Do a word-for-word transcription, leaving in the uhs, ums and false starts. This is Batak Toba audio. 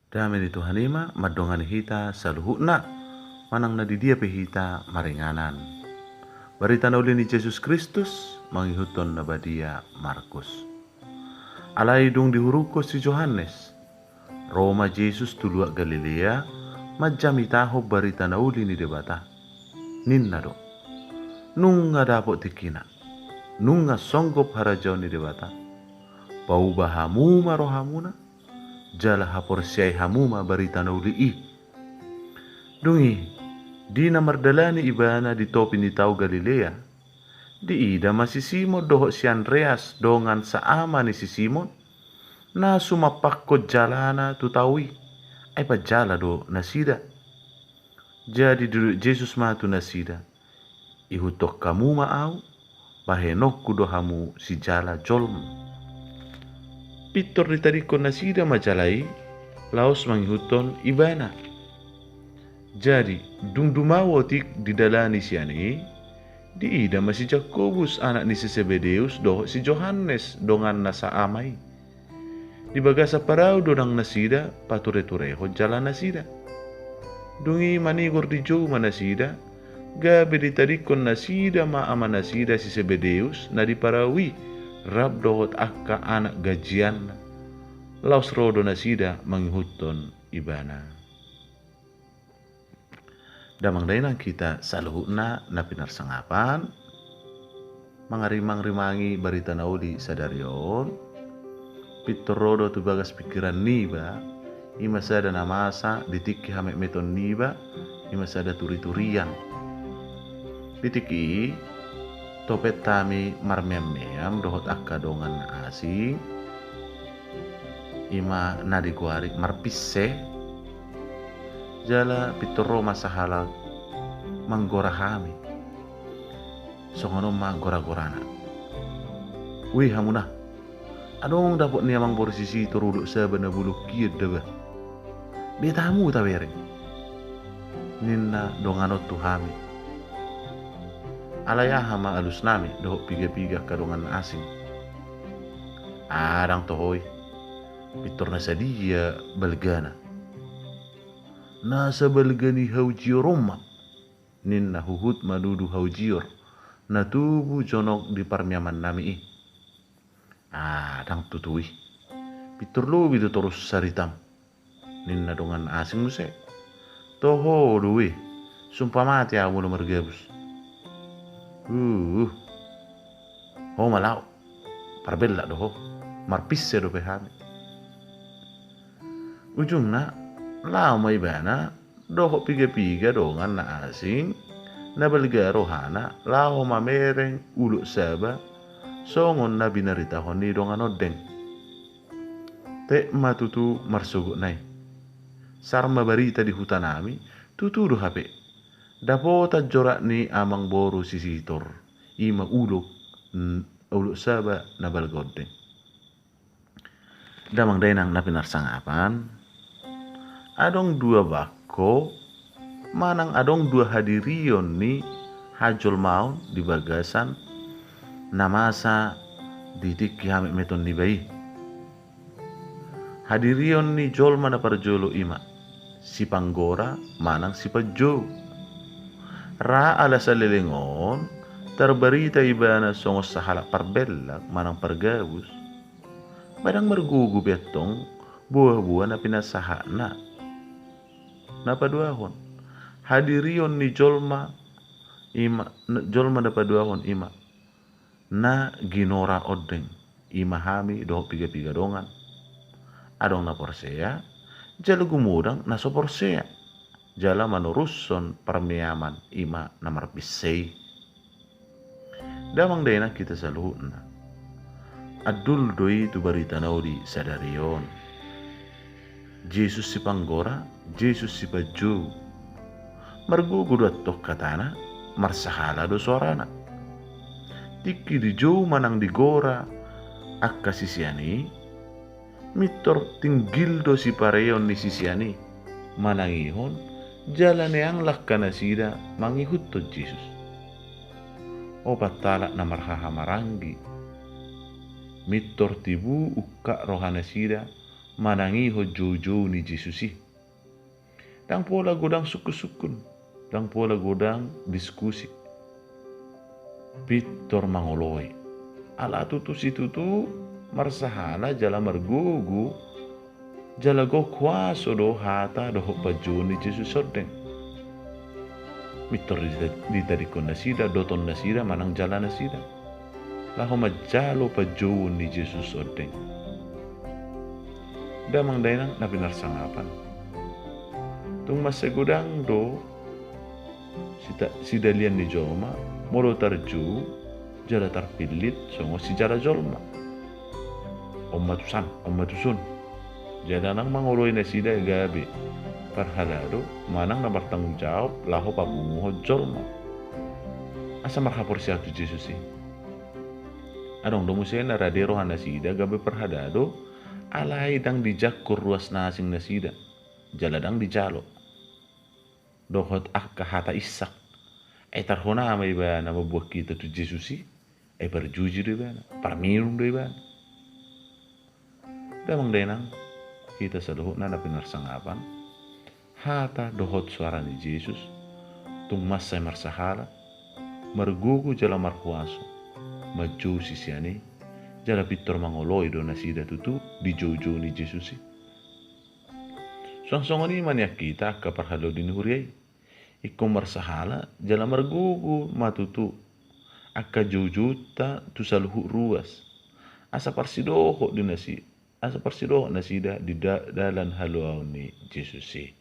Dame ni Tuhan i ma mandongani hita saluhutna, manang na di dia pe hita maringanan. Barita na uli ni Jesus Kristus mangihuthon na badia Markus. Alai dung dihurungkon si Johannes, ro ma Jesus tu luat Galilea manjamitahon barita na uli ni Debata. Ninna do: Nunga dapot tingkina, nunga songgop harajaon ni Debata. Pauba hamu ma rohamuna, jala haporseai hamu ma barita na uli i. Dung i, di na mardalani ibana di topi ni tao Galilea, diida ma si Simon dohot si Andreas dongan saama ni si Simon, na sumampakkon jalana tu tao i, ai pajala do nasida. Jadi didok Jesus ma tu nasida: Ihuthon hamu ma ahu, bahenonku do hamu sijala jolma. Pintor ditadingkon nasida ma jala i, laos mangihuthon ibana. Jadi, dung dumau otik didalani sian i, diida ma si Jakobus anak ni si Sebedeus dohot si Johannes donganna saama i. Di bagasan parau do nang nasida patureturehon jala nasida. Dung i manigor dijou ma nasida, gabe ditadingkon nasida ma ama nasida si Sebedeus na di parau i, rap dohot angka anak ganjianna. Laos ro do nasida mangihuthon ibana. Damang dainang hita saluhutna na pinarsangapan, mangarimangrimangi barita na uli sadari on, pintor ro do tu bagas pingkiran niba, i ma sada na masa di tingki hametmeton niba, i ma sada turiturian. Di tingki i, topet hami marmeammeam dohot angka dongan na asing, i ma na digoari marpinse, jala pintor ro ma sahalak manggora hami. Songon on ma goragorana: Ui hamuna, adong dapot ni amangboru si Sitor ulok saba na bulok hian da ba? Beta hamu tabereng, ninna dongan on tu hami. Alai aha ma alusnami dohot pigapiga angka dongan na asing? Ah, ndang toho i. Pintor na sadia balgana. Na sabalga ni haujior on ma, ninna huhut manuduh haujior na tubu jonok di parmeamannami i. Ah, ndang tutu i. Pintor lobi do torus saritam, ninna dongan asing muse. Toho do i, sumpah mate ahu molo margabus. Uh, ho ma laho, parbellak do ho, marpinse dope hami. Ujungna, laho ma ibana dohot pigapiga dongan na asing na balga rohana laho mamereng ulok saba songon na binaritahon ni dongan ondeng. Tek ma tutu marsogotna i. Sar ma barita di hutanami, tutu do hape dapotan jorat ni amangboru si Sitor, i ma ulok, ulok saba na balga ondeng. Damang dainang na pinarsangapan, adong dua bangko manang adong dua hadirion ni hajolmaon di bagasan na masa di tingki hametmeton niba i. Hadirion ni jolma na parjolo i ma sipanggora manang sipanjou. Ra ala saleleng on tarbarita ibana songon sahalak parbellak manang pargabus. Ba ndang margogo be antong boaboa na pinasahatna. Na paduahon, hadirion ni jolma i ma, jolma na paduahon i ma na ginora ondeng, i ma hami dohot pigapiga dongan. Adong na porsea, jala gumodang na so porsea, jala manorushon parmeaman, i ma na marpinse i. Damang dainang hita saluhutna, andul do i tu barita na uli sadari on. Jesus sipanggora, Jesus sipanjou. Margogo do antong hatana, marsahala do soarana. Tingki dijou manang digora angka sisean i, mintor tinggil do sipareon ni sisean i manangihon, jala neang langka nasida mangihuthon Jesus. Opat halak na marhahamaranggi, mintor tibu ungkap roha nasida manangihon joujou ni Jesus i. Ndang pola godang sungkunsungkun, ndang pola godang diskusi. Pintor mangoloi. Ala tutu situtu marsahala jala margogo, jala gok huaso do hata dohot panjouon ni Jesus ondeng. Pintor dita-, ditadingkon nasida doton nasida manang jala nasida laho manjalo panjouon ni Jesus ondeng. Damang dainang na pinarsangapan, tung mansai godang do sita-, sidalian ni jolma molo tarjou jala tarpillit songon sijala jolma. On ma tusan, on ma tusun. Jala nang mangoloi nasida gabe parhalado manang na martanggung jawab laho papunguhon jolma. Asa marhaporseaon tu Jesus i. Adong do muse na rade roha nasida gabe parhalado, alai ndang dijangkon ruas na asing nasida, jala ndang dijalo. Dohot angka hata insak. Ai tarhona ma ibana mamboan hita tu Jesus i, ai parjuji do ibana, parminum do ibana. Damang dainang, hita saluhutna na pinarsangapan, hata dohot soara ni Jesus tung mansai marsahala, margogo jala marhuaso manjou sisean i, jala pintor mangoloi do nasida tutu di joujou ni Jesus i. Suang songon i ma nian hita angka parhalado ni huria i. Ingkon marsahala jala margogo ma tutu angka joujouta tu saluhut ruas, asa parsidohot di nasi-, asa parsidohot nasida di da-, dalan haluaon ni Jesus i.